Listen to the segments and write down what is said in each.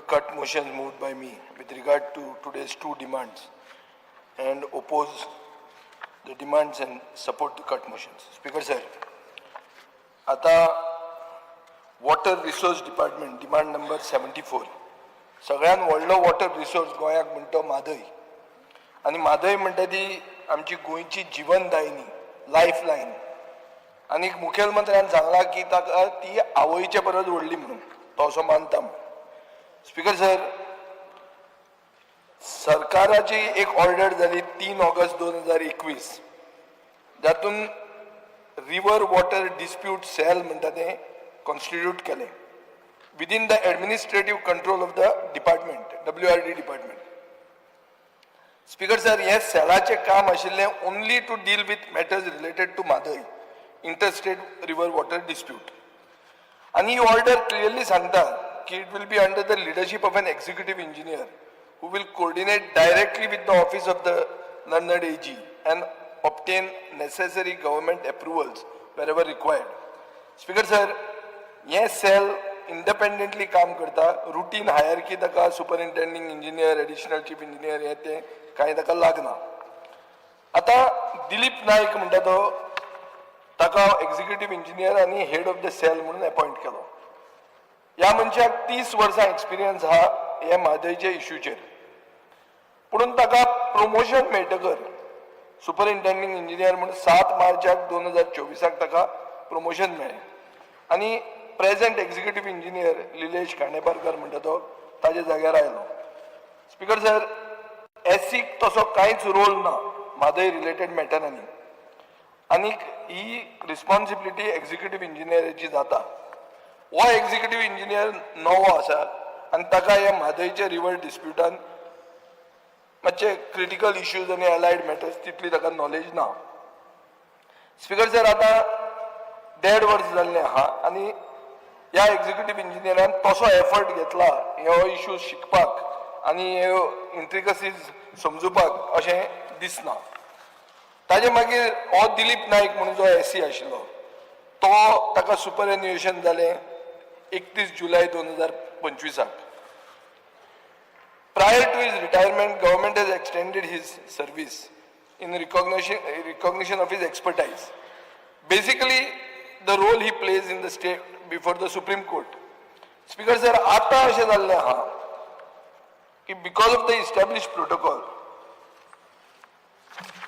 cut motions moved by me with regard to today's two demands and oppose the demands and support the cut motions. Speaker sir, आता water resource department, demand number 74. सगळ्यात व्हडलो water resource गोंयाक म्हणटा तो म्हादय. आनी म्हादय म्हणटा ती आमची गोंयची जिवनदायिनी, लायफ लायन. आनी मुखेलमंत्र्यान सांगलां की ताका ती आवयचे परस व्हडली म्हणून, तो असो मानता म्हणून. स्पीकर सर, सरकाराची एक ऑर्डर जाली 3 ऑगस्ट 2021, जातून रिवर वॉटर डिस्प्यूट सेल म्हणटा तें कॉन्स्टिट्यूट केलें within the administrative control of the department, WRD department. Speaker sir, हें सेलाचें काम आशिल्लें only to deal with matters related to Mhadei interstate river water dispute. आनी ही ऑर्डर क्लियरली सांगता की it will be under the leadership of an executive engineer who will coordinate directly with the office of the learned AG and obtain necessary government approvals wherever required. Speaker sir, हें sale independently काम करता. Routine hierarchy ताका superintending engineer, additional chief engineer हे ते कांय ताका लागना. आतां दिलीप नायक म्हणटा तो, ताका एक्झिक्युटीव इंजिनियर आनी हेड ऑफ the cell म्हणून अपॉयंट केलो. ह्या मनशाक 30 वर्सां एक्सपिरियन्स आहा हे म्हादयच्या इश्यूचेर. पुणून ताका प्रमोशन मेळटकर सुपरिंटेंडींग इंजिनियर म्हणून 7 मार्चाक 2024 ताका प्रमोशन मेळ्ळें आनी प्रेझेंट एक्झिक्युटीव इंजिनियर लिलेश खांडेपारकर म्हणटा तो ताज्या जाग्यार आयलो. स्पीकर सर, एसीक तसो कांयच रोल ना म्हादय रिलेटेड मॅटरांनी आनीक ही रिस्पॉन्सिबिलिटी एक्झिक्युटीव इंजिनियराची जाता. हो एक्झिक्युटीव इंजिनियर नवो आसा आनी ताका ह्या म्हादयच्या रिवर डिस्प्युटान मातशे क्रिटिकल इश्यूज आनी एलायड मॅटर्स तितली ताका नॉलेज ना. स्पीकर सर, आतां देड वर्स जाल्लें आहा आनी ह्या एक्झिक्युटीव इंजिनियरान तसो एफर्ट घेतला ह्यो इश्यूज शिकपाक आनी ह्यो इंट्रिकसीज समजुपाक अशें दिसना. ताजे मागीर हो दिलीप नायक म्हणून जो एसी आशिल्लो तो, ताका सुपरएन्युएशन जालें 31 जुलय 2025 . Prior to his retirement, government has extended his service in recognition of his expertise. Basically, the role he plays in the state before the Supreme Court. Speaker sir, आता अशें जाल्लें आहा की because of the established protocol,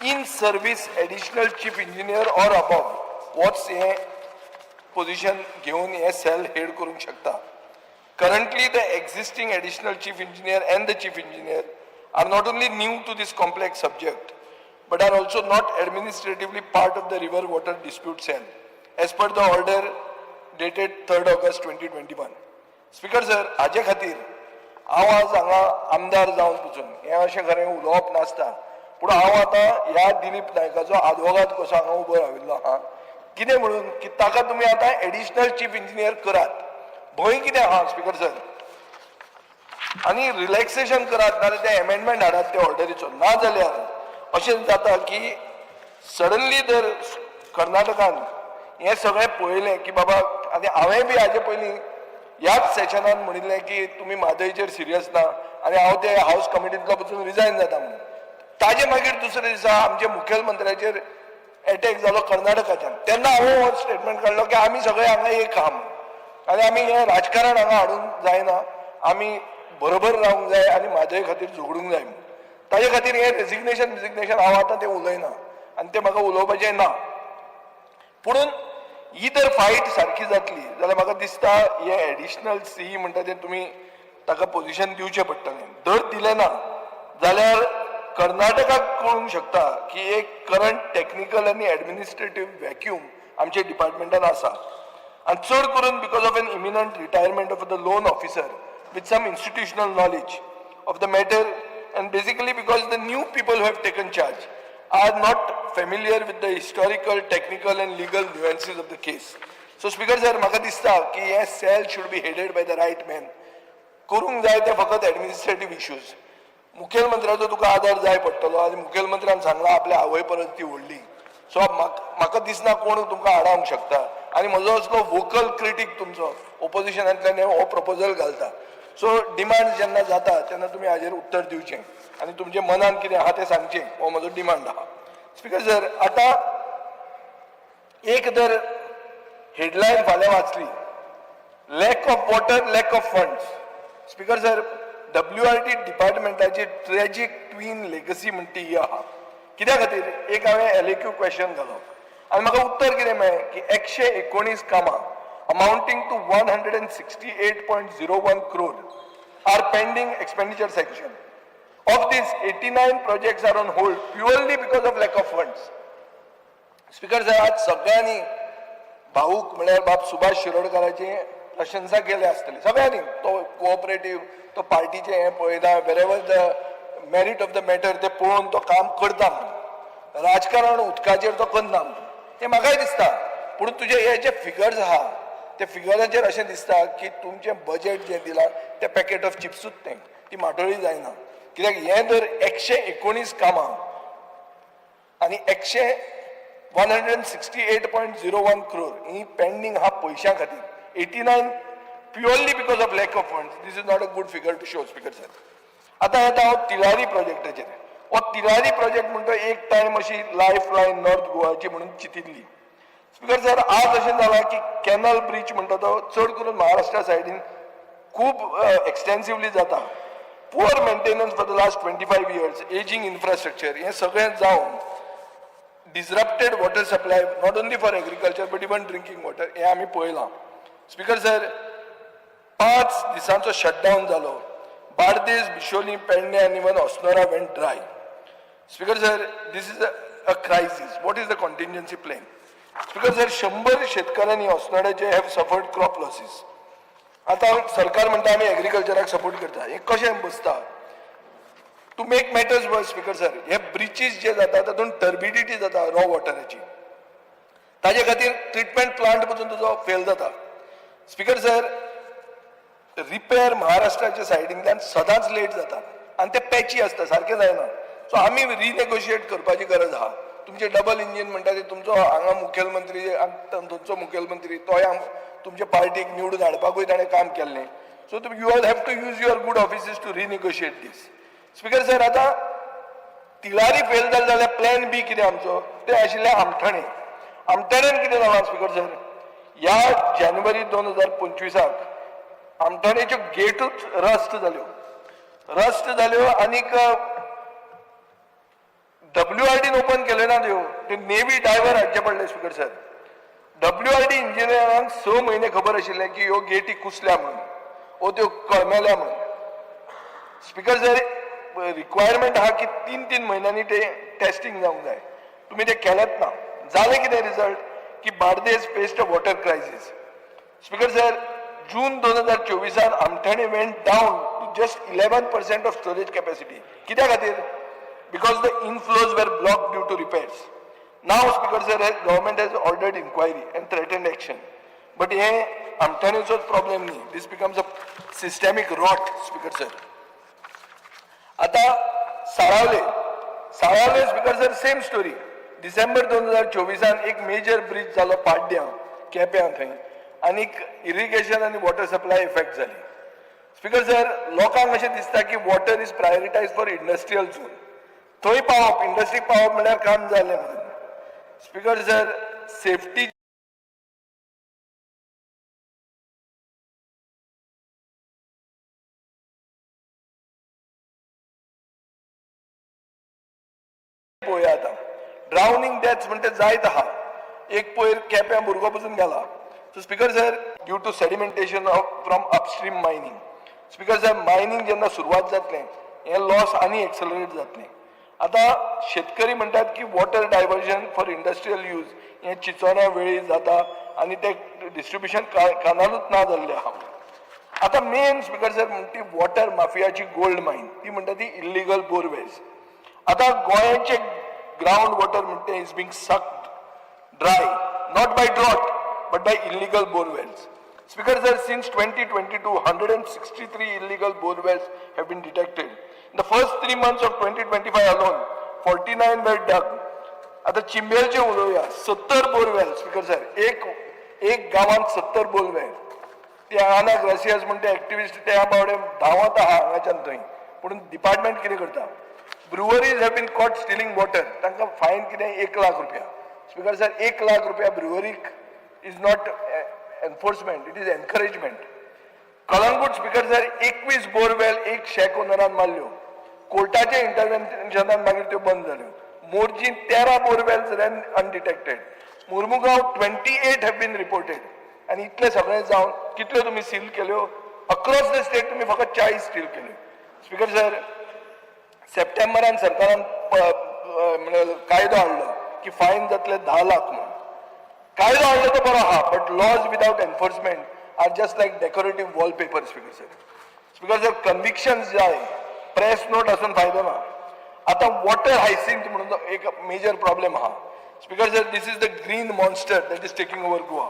in service additional chief engineer or above होच हें position घेवन हें sale head करूंक शकता. Currently, the existing additional chief engineer and the chief engineer are not only new to this complex subject, but are also not administratively part of the river water dispute cell, as per the order dated 3rd August 2021. Speaker sir, हाजे खातीर हांव आज हांगा आमदार जावन पसून हें अशें खरें उलोवप नासता, पूण हांव आतां ह्या दिलीप नायकाचो आदवोगाद कसो हांगा उबो राविल्लो आहा. कितें म्हणून की ताका तुमी आतां एडिशनल चीफ इंजिनियर करात. भंय कितें आहा स्पीकर सर, आनी रिलॅक्सेशन करात, नाजाल्यार ते एमेंडमेंट हाडात ते ऑर्डरीचो. ना जाल्यार अशें जाता की सडनली जर कर्नाटकान हें सगळें पळयलें की बाबा, आनी हांवें बी हाजे पयलीं ह्याच सेशनान म्हणिल्लें की तुमी म्हादयचेर सिरियस ना आनी हांव ते हावस कमिटींतलो पसून रिजायन जाता म्हणून. ताजे मागीर दुसऱ्या दिसा आमच्या मुखेलमंत्र्याचेर एटॅक जालो कर्नाटकाच्यान. तेन्ना हांवें हो स्टेटमेंट काडलो की आमी सगळे हांगा एक आहा म्हणून आनी आमी हें राजकारण हांगा हाडूंक जायना, आमी बरोबर रावंक जाय आनी म्हादय खातीर झगडूंक जाय म्हणून. ताजे खातीर हें रेजिग्नेशन बिजिग्नेशन हांव आतां तें उलयना आनी तें म्हाका उलोवपाचें ना. पुणून ही जर फायट सारकी जातली जाल्यार म्हाका दिसता हे एडिशनल सी म्हणटा तें तुमी ताका पोझिशन दिवचें पडटलें. जर दिलें ना जाल्यार कर्नाटकाक कळूंक शकता की एक करंट टॅक्निकल आनी एडमिनिस्ट्रेटीव व्हॅक्यूम आमच्या डिपार्टमेंटान आसा आनी चड करून because of an imminent retirement of the lone officer with some institutional knowledge of the matter, and basically because the new people who have taken charge are not familiar with the historical, technical and legal nuances of the case. So Speaker sir, म्हाका दिसता की हे cell should be headed by the right man. करूंक जाय ते फकत administrative issues. मुखेलमंत्र्याचो तुका आदार जाय पडटलो आनी मुखेलमंत्र्यान सांगलां आपल्या आवय परस ती व्हडली. सो म्हाका दिसना कोण तुमकां आडावंक शकता. आनी म्हजो असलो वोकल क्रिटीक तुमचो ओपोजिशनांतल्यान हो प्रपोजल घालता. सो डिमांड जेन्ना जाता तेन्ना तुमी हाजेर उत्तर दिवचें आनी तुमचे मनान कितें आहा तें सांगचें. हो म्हजो डिमांड आहा. स्पिकर सर, आतां एक जर हेडलायन फाल्यां वाचली, lack of water, lack of funds. Speaker sir, WRD डिपार्टमेंटाची tragic twin legacy म्हणटी ही आहा. कित्या खातीर एक हांवें LAQ question घालो आनी म्हाका उत्तर कितें मेळ्ळें की 119 कामां amounting to 168.01 crore are pending expenditure sanction. Of these, 89 projects are on hold purely because of lack of funds. Speaker sir, आज सगळ्यांनी भाऊक म्हळ्यार बाब सुभाष शिरोडकाराची प्रशंसा केल्या आसतली सगळ्यांनी. तो कोऑपरेटीव, तो पार्टीचें हें पळयना, wherever the merit of the matter ते पळोवन तो काम करता म्हणून. राजकारण उदकाचेर तो करना म्हणून तें म्हाकाय दिसता. पूण तुजे हे जे फिगर्स आहा ते फिगरांचेर अशें दिसता की तुमचें बजेट जें दिलां तें पॅकेट ऑफ चिप्सूच तें, ती माटोळी जायना. कित्याक हें जर 119 कामां आनी 168.01 crore ही पेंडींग आहा पयशां खातीर, 89 purely because of lack of funds, this is not a good figure to show, speaker sir. आतां येता हांव तिलारी प्रोजेक्टाचेर. हो तिलारी प्रोजेक्ट म्हणटा एक टायम अशी लायफ लायन नॉर्थ गोवाची म्हणून चिंतिल्ली. स्पिकर सर, आज अशें जालां की कॅनल ब्रीच म्हणटा तो चड करून महाराष्ट्रा सायडीन खूब एक्सटेन्सिवली जाता. Poor maintenance for the last 25 years, ageing infrastructure, हें सगळें जावन disrupted water supply not only for agriculture but even drinking water, हें आमी पळयलां. स्पिकर सर, 5 दिसांचो शटडावन जालो. बार्देस, बिशोली, पेडणे आनी even Assonora went dry. Speaker sir, this is a crisis. What is the contingency plan? Speaker sir, 100 शेतकारांनी अस्नोड्याचे have suffered crop losses. आतां सरकार म्हणटा आमी एग्रीकल्चराक सपोर्ट करता, हें कशें बसता? To make matters worse, speaker sir, हे ब्रिचीस जे जाता तातूंत टर्बिडिटी जाता रॉ वॉटराची, ताजे खातीर ट्रिटमेंट प्लांट पसून तुजो फेल जाता. स्पिकर सर, रिपेर महाराष्ट्राच्या सायडींतल्यान सदांच लेट जाता आनी ते पॅची आसता, सारकें जायना. सो आमी रिनेगोशिएट करपाची गरज आहा. तुमचें डबल इंजीन म्हणटा ते तुमचो हांगा मुखेलमंत्री, थंयचो मुखेलमंत्री, तोय तुमच्या पार्टीक निवडून हाडपाकूय ताणें काम केल्लें. सो तुमी you all have to use your good offices to renegotiate this. Speaker sir, आतां तिलारी फेल जालें जाल्यार प्लॅन बी कितें आमचो? तें आशिल्लें आमठाणे. आमठाण्यान कितें जालां स्पिकर सर, ह्या जानेवारी 2025 आमठाणेच्यो गेटूच रस्ट जाल्यो, रस्ट जाल्यो आनीक WRDन ओपन केले ना त्यो, ते नेव्ही डायव्हर हाडचे पडले. स्पिकर सर, WRD इंजिनियरांक 6 म्हयने खबर आशिल्लें की ह्यो गेटी कुसल्या म्हणून ओ त्यो कळमेल्या म्हणून. स्पिकर सर, रिक्वायरमेंट आहा की 3-3 म्हयन्यांनी ते टेस्टिंग जावंक जाय, तुमी ते केलेंच ना. जालें कितें रिजल्ट की Bardez faced a water crisis. Speaker sir, June 2024 Amthane went down to just 11% of storage capacity. कित्या खातीर? Because the inflows were blocked due to repairs. Now, speaker sir, government has ordered inquiry and threatened action. But हे आमठाणेचोच problem न्ही, this becomes a systemic rot. Speaker sir, आता साळावले, साळावले speaker sir, same story. December 2024 एक major breach जालो पाड्ड्यां केप्यां थंय आनीक irrigation आनी water supply effect जाली. स्पिकर सर, लोकांक अशें दिसता की water is prioritise for industrial zone, थंय पावप, इंडस्ट्रीक पावप म्हणल्यार काम जालें म्हणून. स्पिकर सर, सेफ्टी पळोवया. आतां ड्रावनिंग डेथ्स म्हणटे जायत आहा. एक पयर केप्यां भुरगो पसून गेला. So speaker sir, due to sedimentation of from upstream mining. Speaker sir, mining जेन्ना सुरवात जातलें हें लॉस आनी एक्सलरेट जातलें. आतां शेतकरी म्हणटात की water diversion for industrial use हें चिचोण्या वेळी जाता आनी तें डिस्ट्रिब्युशन कानालूच ना जाल्लें आहा. आतां मेन स्पिकर सर म्हणटा ती वॉटर माफियाची गोल्ड मायन, ती म्हणटा ती इल्लिगल बोरवेल्स. आतां गोंयाचे ग्रावंड वॉटर म्हणटा is being sucked dry, not by drought but by illegal borewells. Speaker sir, since 2022, 163 illegal borewells have been detected. In the first 3 months of 2025 alone, 49 were dug. आता चिंबेलचे उलोवया, 70 borewell. Speaker sir, एक एक गांवांत 70 borewell. ते आना gracious म्हण ते activist त्या बावडे धांवत आहा हांगाच्यान थंय, पूण डिपार्टमेंट कितें करता? Breweries have been caught stealing water. तांकां फायन कितें? 1 लाख रुपया. स्पिकर सर, 1 लाख रुपया ब्रुवरीक is not enforcement, it is encouragement. Calangute, speaker sir, 21 borewell एक शॅक ओनरान मारल्यो. कोर्टाच्या इंटरव्हेन्शनान मागीर त्यो बंद जाल्यो. Morjim 13 borewells ran undetected. Mormugao 28 have been reported. आनी इतले सगळें जावन कितल्यो तुमी सील केल्यो? अक्रॉस the state तुमी फकत 40 सील केल्यो. स्पिकर सर, सप्टेंबरान सरकारान म्हणजे कायदो हाडलो की फायन जातले 10 लाख म्हणून. कायदो हाडलो तो बरो आहा, but laws without enforcement are just like decorative wallpaper, speaker sir. Speaker sir, conviction जाय, प्रेस नोट आसून फायदो ना. आतां वॉटर हायसिंथ म्हणून एक मेजर प्रॉब्लेम आहा. Speaker sir, this is the green monster that is taking over Goa.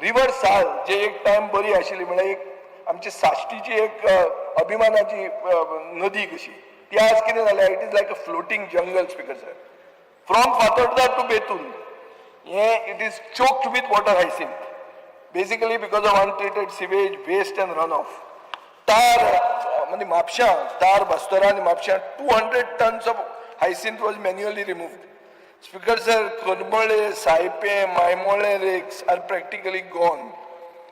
River साल जे एक टायम बरी आशिल्ली, म्हळ्यार एक आमची साश्टीची एक अभिमानाची नदी कशी, ती आज कितें जाल्या? It is like a floating jungle, speaker sir. From Fatorda to Betul हे it is choked with water hyacinth, basically because of untreated sewage, waste and run off. तार म्हणजे म्हापशां, तार बास्तोरा आनी म्हापशां 200 tons of hyacinth was manually removed. Speaker sir, Karmale, Saipe, Maimole lakes are practically gone.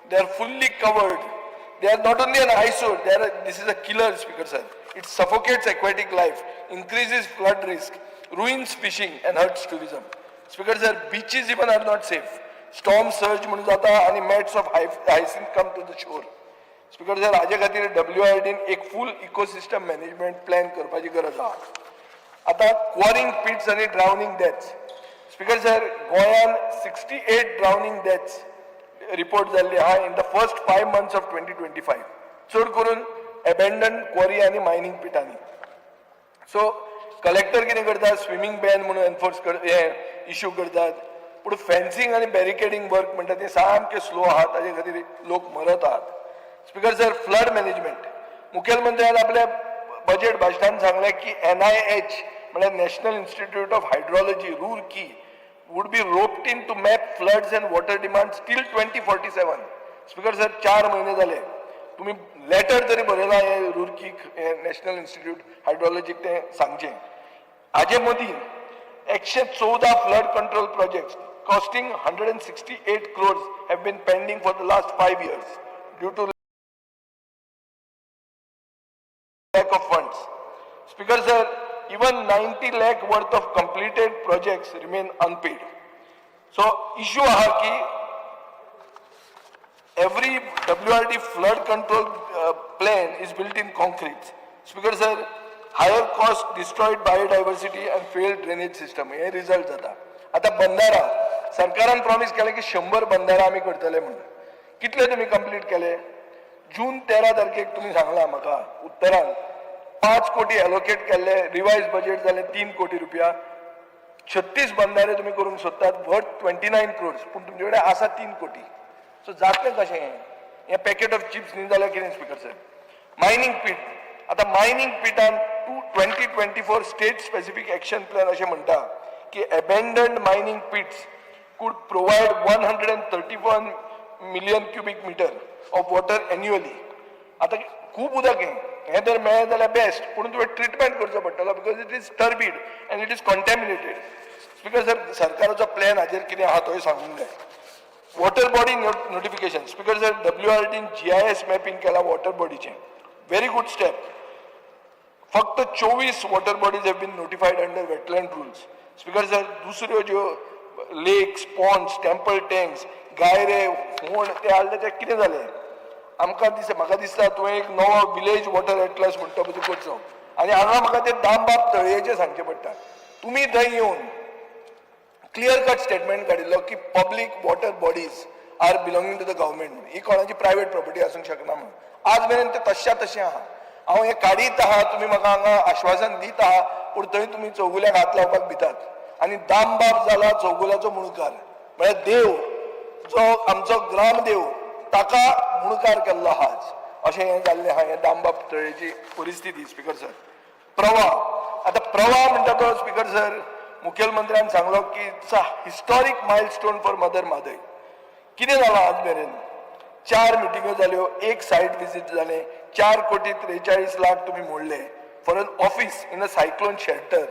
They are fully covered. They are not only an eyesore, this is a killer, speaker sir. It suffocates aquatic life, increases flood risk, ruins fishing and hurts tourism. Speaker sir, beaches even are not safe. Storm surge म्हणून जाता आणि mats of hyacinth come to the shore. Speaker sir, हाजे खातीर W R dean एक फूल ecosystem management plan करपाची गरज आहा. आतां क्वॉरिंग पिट्स आनी ड्रावनिंग डेथ्स. स्पिकर सर, गोंयान 68 drowning deaths report जाल्ली आहा in the first 5 months of 2025, चड करून एबेंडन क्वॉरी आनी मायनींग पिटांनी. सो कलेक्टर कितें करता? स्विमींग बॅन म्हणून एनफोर्स कर, हे इश्यू करतात, पूण फेन्सिंग आनी बॅरिकेडींग वर्क म्हणटा ते सामकें स्लो आहा. ताजे खातीर लोक मरत आहात. स्पिकर सर, फ्लड मॅनेजमेंट, मुखेलमंत्र्यान आपल्या बजेट भाशणान सांगलें की एनआयएच म्हळ्यार National Institute of Hydrology, Roorkee, would be roped in to map floods and water demands till 2047. Speaker sir, 4 म्हयने जाले, तुम्ही लेटर तरी बरयला हे रुरकीक, नॅशनल इन्स्टिट्यूट हायड्रॉलॉजीक तें सांगचें. हाजे मदीं 114 flood control projects costing 168 crores have been pending for the last 5 years due to lack of funds. Speaker sir, even 90 lakh worth of completed projects remain unpaid. So issue आहा की every WRD flood control plan is built in concrete. Speaker sir, higher cost, destroyed biodiversity and failed drainage system hey result जाता. आता बंदारा, सरकारान promise केलें की 100 बंदारा आमी करतले म्हणून. कितले तुमी कंप्लीट केले? जून 13 तारखेक तुमी सांगला म्हाका उत्तरान, 5 कोटी एलोकेट केल्ले, रिवायज बजेट जालें 3 कोटी रुपया. 36 बंधारे तुमी करूंक सोदतात वर्थ 29 क्रोर्स, पूण तुमचे कडेन आसा 3 कोटी. सो जातलें कशें हें? हें पॅकेट ऑफ चिप्स न्ही जाल्यार कितें? स्पिकर सर, मायनींग पीट, आतां mining पिटान 2024 state specific action plan अशें म्हणटा की abandoned mining pits could provide 131 million cubic meter of water annually. आतां खूब उदक हें, हें जर मेळ्ळें जाल्यार बेस्ट, पूण तुवें ट्रिटमेंट करचो पडटलो because it is turbid and it is contaminated. Speaker sir, सरकाराचो प्लॅन हाजेर कितें आहा तोय सांगूंक जाय. Water body notification, speaker sir, W R tin ji I S mapping केला वॉटर बॉडीचें, व्हेरी गुड स्टेप. फक्त 24 water bodies have been notified under wetland rules. Speaker sir, दुसऱ्यो ज्यो लेक्स, पॉन्ड्स, टेम्पल टँक्स, गायरे, फोंड ते हाडले, ते कितें जालें? आमकां दिसता, म्हाका दिसता तुवें एक नवो विलेज वॉटर एटलस म्हणटा पळय तो करचो. आनी हांगा म्हाका ते दामबाब तळयेचें सांगचें पडटा. तुमी थंय येवन क्लियर कट स्टेटमेंट काडिल्लो की public water bodies are belonging to the government म्हणून, ही कोणाची प्रायवेट प्रॉपर्टी आसूंक शकना म्हणून. आज मेरेन ते तश्या तशें आहा. हांव हें काडीत आहा, तुमी म्हाका हांगा आश्वासन दीत आहा, पूण थंय तुमी चौगुल्याक हात लावपाक भितात आनी दामबाब जाला चौगुल्याचो मुणकार, म्हळ्यार देव जो आमचो ग्रामदेव ताका मुणकार केल्लो आहा आज. अशें हें जाल्लें आहा, हें दामबाब तळयेची परिस्थिती. स्पिकर सर, प्रवाह, आतां प्रवाह म्हणटा तो, स्पिकर सर, मुखेलमंत्र्यान सांगलो की it's a historic milestone for mother Mhadei. कितें जालां आज मेरेन? चार मिटिंगो जाल्यो, एक सायट विजीट जालें. 4 कोटी 43 लाख तुमी मोडले for an office in a cyclone shelter.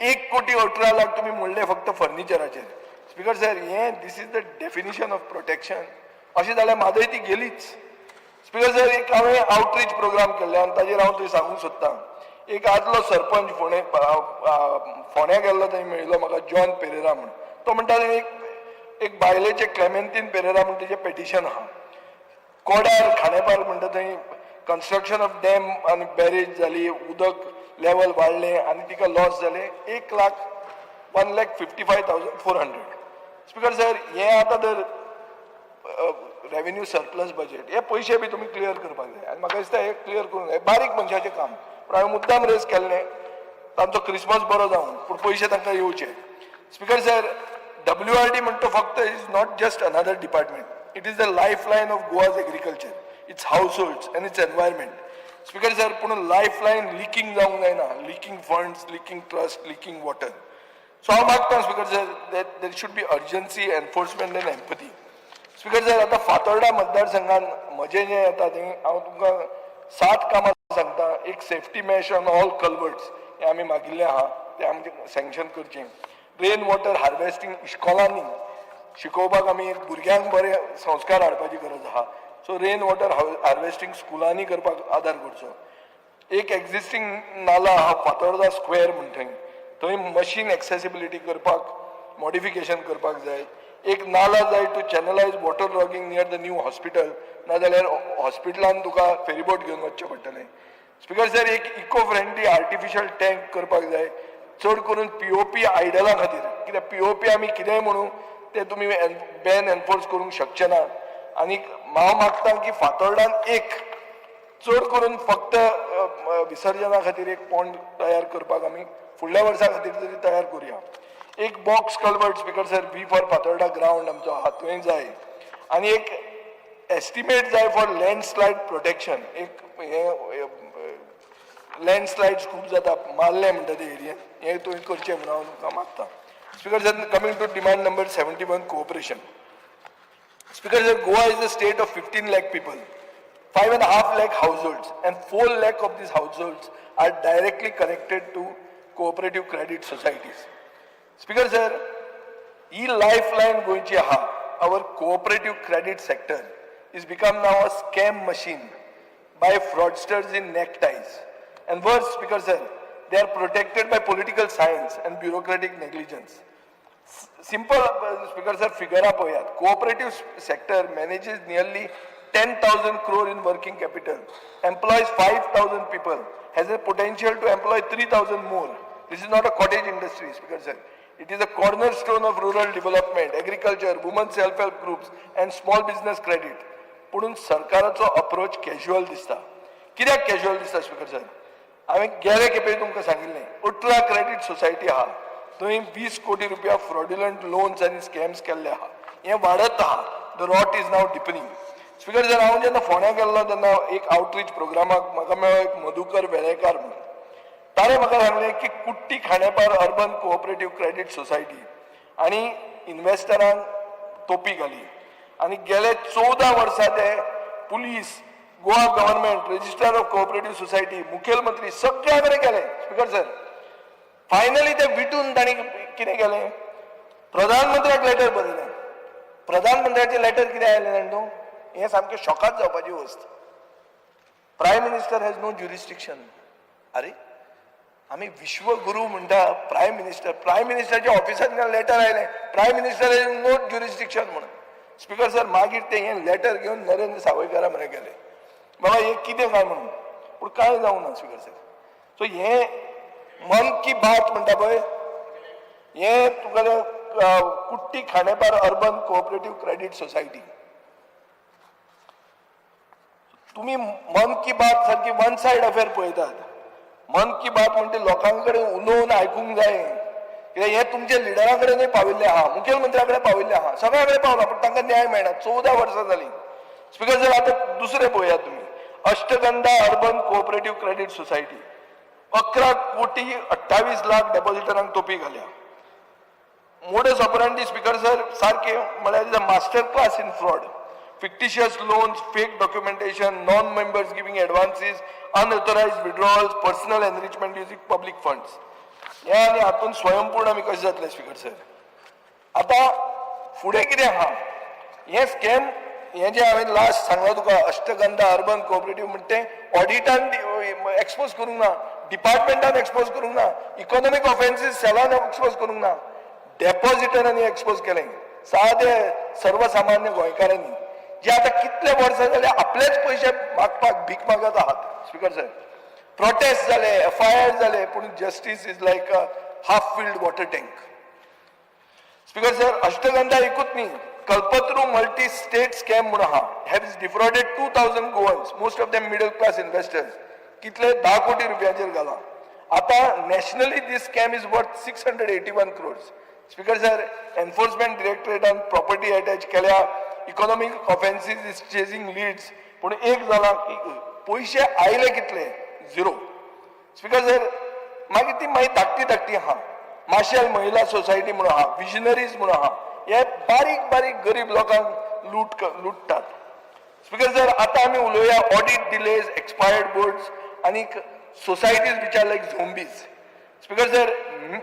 1 कोटी 18 लाख तुमी मोडले फक्त फर्निचराचेर. स्पीकर सर, हें this is the definition of protection? अशें जाल्यार म्हादय ती गेलीच. स्पीकर सर, एक हांवें आउटरीच प्रोग्राम केल्ले आनी ताजेर हांव थंय सांगूंक सोदतां. एक आदलो सरपंच फोंडे फोंड्या गेल्लो, थंय मेळिल्लो म्हाका जॉन पेरेरा म्हूण. तो म्हणटा, एक एक बायलेचें, क्लेमेंतीन पेरेरा म्हूण, तेजें पेटिशन आहा. कोडार खांडेपार म्हणटा थंय कन्स्ट्रक्शन ऑफ डॅम आनी बॅरेज जाली, उदक लेवल वाडलें आनी तिका लॉस जालें 1 लाख, 1,55,400. Speaker sir, हें आतां जर रेवेन्यू सरप्लस बजेट, हे पयशे बी तुमी क्लियर करपाक जाय आनी म्हाका दिसता हे क्लियर करूंक जाय. बारीक मनशाचें काम, पूण हांवें मुद्दाम रेज केल्लें. तांचो क्रिसमस बरो जावं, पूण पयशे तांकां येवचे. Speaker sir, W R D म्हणटा फक्त is not just another department. It is the lifeline of Goa's agriculture, its households and its environment, Speaker sir. पूण लायफ लायन लिकींग जावंक जायना, leaking funds, leaking trust, leaking water. So हांव मागता, Speaker sir, that there should be urgency, enforcement and empathy. Speaker sir, आतां फातोर्डा मतदारसंघान म्हजें जें येता तें हांव तुमकां सात कामां सांगता. एक safety mesh on all culverts, हें आमी मागिल्लें आहा, तें आमचें सँक्शन करचें. रेन वॉटर हार्वेस्टींग इस्कॉलांनी शिकोवपाक, आमी भुरग्यांक बरे संस्कार हाडपाची गरज आहा. सो रेन वॉटर हार्वेस्टींग स्कुलांनी करपाक आदार करचो. एक एक्झिस्टींग नाला आहा फातोर्डा स्क्वेअर म्हण, थंय थंय मशीन एक्सेसिबिलिटी करपाक मॉडिफिकेशन करपाक जाय. एक नाला जाय to channelize water logging near the new hospital, नाजाल्यार हॉस्पिटलान तुका फेरीबोट घेवन वचचें पडटलें. स्पीकर सर, एक इको फ्रेंडली आर्टिफिशियल टँक करपाक जाय, चड करून पीओपी आयडला खातीर, कित्याक पीओपी आमी कितेंय म्हणू, ते तुमी बॅन एनफोर्स करूंक शकचे ना. आनी हांव मागता की फातोर्डान एक चड करून फक्त विसर्जना खातीर एक पॉन्ड तयार करपाक आमी फुडल्या वर्सा खातीर तरी तयार करुया. एक box culvert, Speaker sir, V for Fatorda ground आमचो आहा थंय जाय आनी एक एस्टिमेट जाय फॉर लँडस्लायड प्रोटेक्शन. एक हें लँडस्लायड्स खूब जाता मारले म्हणटा ते एरियेन, हें तुवें करचें म्हणून हांव तुमकां मागता. Speaker sir, coming to demand number 71, cooperation. Speaker sir, Goa is a state of 15 lakh people, 5.5 lakh households, and 4 lakh of these households are directly connected to cooperative credit societies. Speaker sir, he lifeline गोंयची आहा, our cooperative credit sector is become now a scam machine by fraudsters in neckties. And worse, Speaker sir, they are protected by political science and bureaucratic negligence. Simple, Speaker sir, फिगरां पळयात. Cooperative sector manages nearly 10,000 crore in working capital, employs 5,000 people, has a potential to employ 3,000 more. This is not a cottage industry, Speaker sir. It is a cornerstone of rural development, agriculture, women self help groups and small business credit. पुणून सरकाराचो approach casual दिसता. कित्याक casual दिसता, speaker sir? हांवें गेले खेपे तुमकां सांगिल्लें, 18 क्रेडीट सोसायटी आहा, थंय 20 कोटी रुपया फ्रॉड्युलंट लोन्स आनी स्कॅम्स केल्ले आहा. हें वाडत आहा. The rot is now deepening. Speaker sir, हांव जेन्ना फोंड्या गेल्लो तेन्ना एक आउटरीच प्रोग्रामाक म्हाका मेळ्ळो एक मधुकर वेळेकार म्हणून. ताणें म्हाका सांगलें की कुट्टी Khandepar urban cooperative credit society आनी इन्व्हेस्टरांक तोपी घाली आनी गेले 14 वर्सां ते police, Goa government, registrar of cooperative society, मुखेलमंत्री, सगळ्या कडेन गेले. स्पीकर सर, फायनली ते विटून तांणी कितें केलें? प्रधानमंत्र्याक लेटर बरयलें. प्रधानमंत्र्याचें लेटर कितें आयलें जाणा तूं? हें सामकें शॉकाद जावपाची वस्त. Prime Minister has no jurisdiction. अरे, आमी विश्वगुरू म्हणटा प्रायम मिनिस्टर, प्रायम मिनिस्टरच्या ऑफिसांतल्यान लेटर आयलें, Prime Minister has no jurisdiction म्हणून. स्पीकर सर, मागीर ते हें लेटर घेवन नरेंद्र सावयकारा म्हऱ्यान गेले, बाबा हें कितें काय म्हणून. पूण कांय जावंक ना, स्पीकर सर. सो हें मन की बात म्हणटा पळय, हें तुका कुट्टी Khandepar urban cooperative credit society. तुम्ही मन की बात सारकी वन सायड अफेअर पळयतात. मन की बात म्हणटे लोकां कडेन उलोवन आयकूंक जाय, कित्याक हें तुमच्या लिडरा कडेनूय पाविल्लें आहा, मुखेलमंत्र्या कडेन पाविल्लें आहा, सगळ्या कडेन पावलां, पूण तांकां न्याय मेळना. 14 वर्सां जालीं. स्पीकर सर, आतां दुसरें पळयात तुमी, अष्टगंधा अर्बन कोऑपरेटीव क्रेडीट सोसायटी, 11 कोटी 28 लाख डेपॉझिटरांक तोपी घाल्या. मोडस ऑपरांडी, स्पीकर सर, सारकें म्हळ्यार master class in fraud. Fictitious loans, fake documentation, non members giving advances, unauthorized withdrawals, personal enrichment using public funds. हे आनी हातून स्वयंपूर्ण आमी कशें जातले, स्पीकर सर? आतां फुडें कितें आहा? हें स्कॅम, हें जें हांवें लास्ट सांगलां तुका, अष्टगंधा अर्बन कोऑपरेटिव्ह म्हणटा तें ऑडिटान एक्सपोज करूंक ना, डिपार्टमेंटान एक्सपोज करूंक ना, इकॉनॉमीक ऑफेन्सीस सेलान एक्सपोज करूंक ना, डेपॉझिटरांनी एक्सपोज केलें, सादे सर्वसामान्य गोंयकारांनी, जे आतां कितले वर्सां जाले आपलेच पयशे मागपाक भीक मागत आहात. स्पीकर साहेब, प्रोटेस्ट जाले, एफआयआर जाले, पूण justice is like a half filled water tank. Speaker sir, Ashthagandha एकूच न्ही, कल्पतरू मल्टी स्टेट स्कॅम म्हणून आहा, has defrauded 2,000 Goans, most of them middle class investors. कितले? 10 कोटी रुपयांचेर घाला. आतां nationally this scam is worth 681 crores. Speaker sir, enforcement डिरेक्टरेटान property attach केल्या, economic offences is chasing leads, पूण एक जाला की पयशे आयले कितले? झिरो. स्पीकर सर, मागीर ती मागीर धाकटी धाकटी आहा, माशेल महिला सोसायटी म्हणून आहा, विजनरीज म्हणून आहा, हे बारीक बारीक गरीब लोकांक लुटतात. स्पीकर सर, आता आमी उलोवया ऑडिट डिलेज, एक्सपायर्ड बोर्ड्स आनी societies which are like zombies. Speaker sir,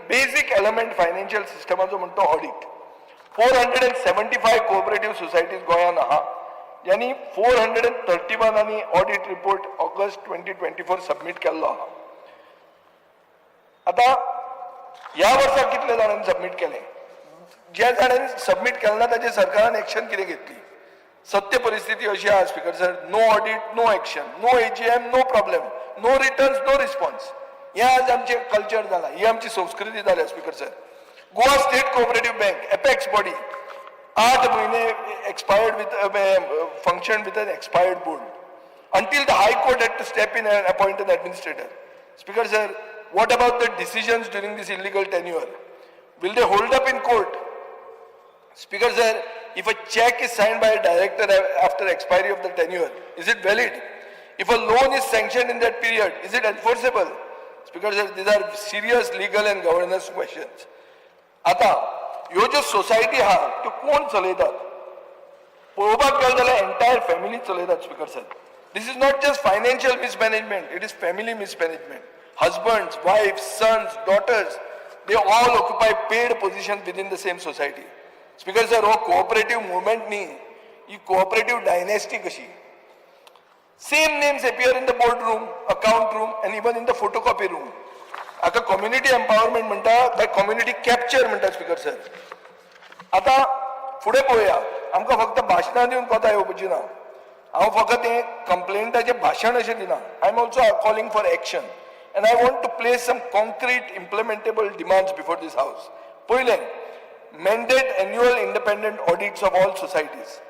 basic element financial सिस्टमाचो म्हणटा audit. 475 cooperative societies गोंयान आहा, ज्यांनी 431 आनी audit report August 2024 submit केल्लो आहा. आतां ह्या वर्सा कितले जाणांनी सबमीट केलें? ज्या जाणांनी सबमीट केलें ना, ताचेर सरकारान एक्शन कितें घेतली? सत्य परिस्थिती अशी आहा, speaker sir, no audit, no action, no AGM, no problem, no returns, no response. हें आज आमचें कल्चर जालां, ही आमची संस्कृती जाल्या. Speaker sir, Goa State Cooperative Bank, apex body, 8 म्हयने expired with function with an expired board until the High Court had to step in and appoint an administrator. Speaker sir, what about the decisions during this illegal tenure? Will they hold up in court? Speaker sir, if a check is signed by a director after expiry of the tenure, is it valid? If a loan is sanctioned in that period, is it enforceable? Speaker sir, these are serious legal and governance questions. आता ह्यो ज्यो society आहा, त्यो कोण चलयतात? पळोवपाक गेले जाल्यार एंटायर फॅमिली चलयतात. Speaker sir, this is not just financial mismanagement, it is family mismanagement. Husbands, wife, sons, daughters, they all occupy paid position within the same society. Speaker sir, हो कोऑपरेटिव्ह मुवमेंट न्ही, ही cooperative dynasty कशी. Same names appear in the board room, account room and even in the photocopy room. आता community empowerment म्हणटा, that community capture म्हणटा. Speaker sir, आता फुडें पळोवया. आमकां फक्त भाशणां दिवन कोता येवपाची ना. हांव फकत हें कंप्लेंटाचें भाशण अशें दिना, I am also calling for action and I want to place some concrete, implementable demands before this house. पयलें, mandate annual independent audits of all societies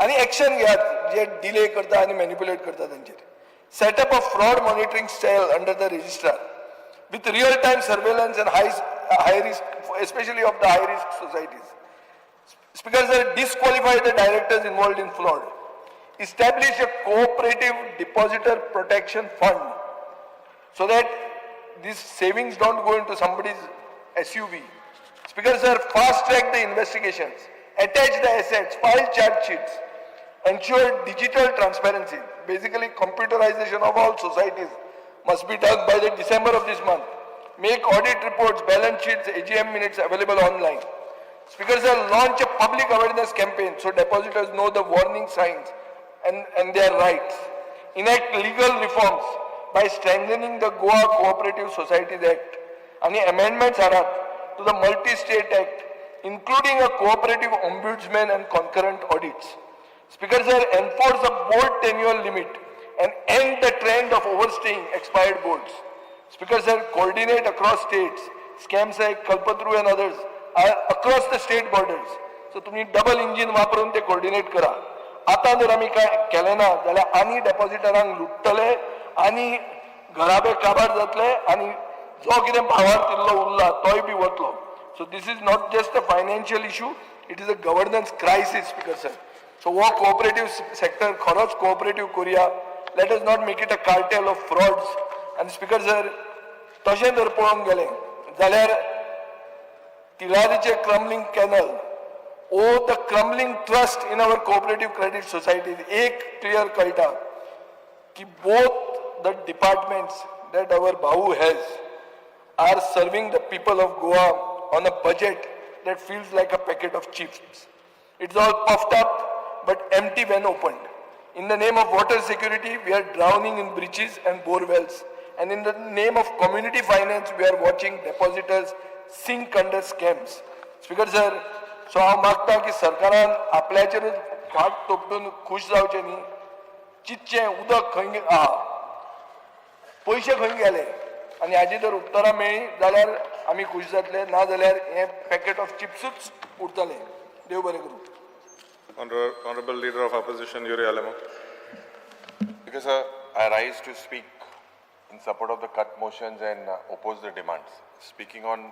आनी एक्शन घेयात जे डिले करता आनी मॅनिपुलेट करता तांचेर. Set up a fraud monitoring cell under the registrar with real time surveillance and high risk, especially of the high risk societies. Speaker sir, disqualify the directors involved in fraud. Establish a cooperative depositor protection fund so that these savings don't go into somebody's SUV. Speaker sir, fast track the investigations, attach the assets, file charge sheets, ensure digital transparency. Basically, computerization of all societies must be done by the December of this month. Make audit reports, balance sheets, AGM minutes available online. Speaker sir, launch a public awareness campaign so depositors know the warning signs and their rights. Enact legal reforms by strengthening the Goa Cooperative Societies Act and the amendments are to the Multi-State Act, including a cooperative ombudsman and concurrent audits. Speaker sir, enforce a board tenure limit and end the trend of overstaying expired boards. Speaker sir, coordinate across states. Scams like Kalpatru and others are across the state borders. So तुम्ही double engine वापरून ते coordinate करा. आता जर आमी काय केलें ना जाल्यार आनी डेपॉझिटरांक लुट्टले आनी घराबे काबार जातले आनी जो कितें भावार्थ इल्लो उरला तोय बी वतलो. So this is not just a financial issue, it is a governance crisis, Speaker sir. So हो कोऑपरेटिव्ह सेक्टर खरोच कोऑपरेटिव्ह करुया. Let us not make it a cartel of frauds. आनी स्पीकर सर, तशें जर पळोवंक गेलें जाल्यार तिळारीचे क्रमलिंग canal, Oh, the crumbling trust in our cooperative credit societies. एक क्लियर कळटा की both the departments that our Bhau has are serving the people of Goa on a budget that feels like a packet of chips. It's all puffed up but empty when opened. In the name of water security, we are drowning in breaches and bore wells. And in the name of community finance, we are watching depositors sink under scams. Speaker sir, so हांव मागता की सरकारान आपल्याचेरूच फाट तोपटून खुश जावचें न्ही, चिंतचें उदक खंय आहा, पयशे खंय गेले आनी हाजी जर उत्तरां मेळ्ळी जाल्यार आमी खूश जातले, ना जाल्यार हें पॅकेट ऑफ चिप्सूच उरतलें. देव बरें करूं. Honorable Leader of Opposition, Yuri Alemao. Because I rise to speak in support of the cut motions and oppose the demands. Speaking on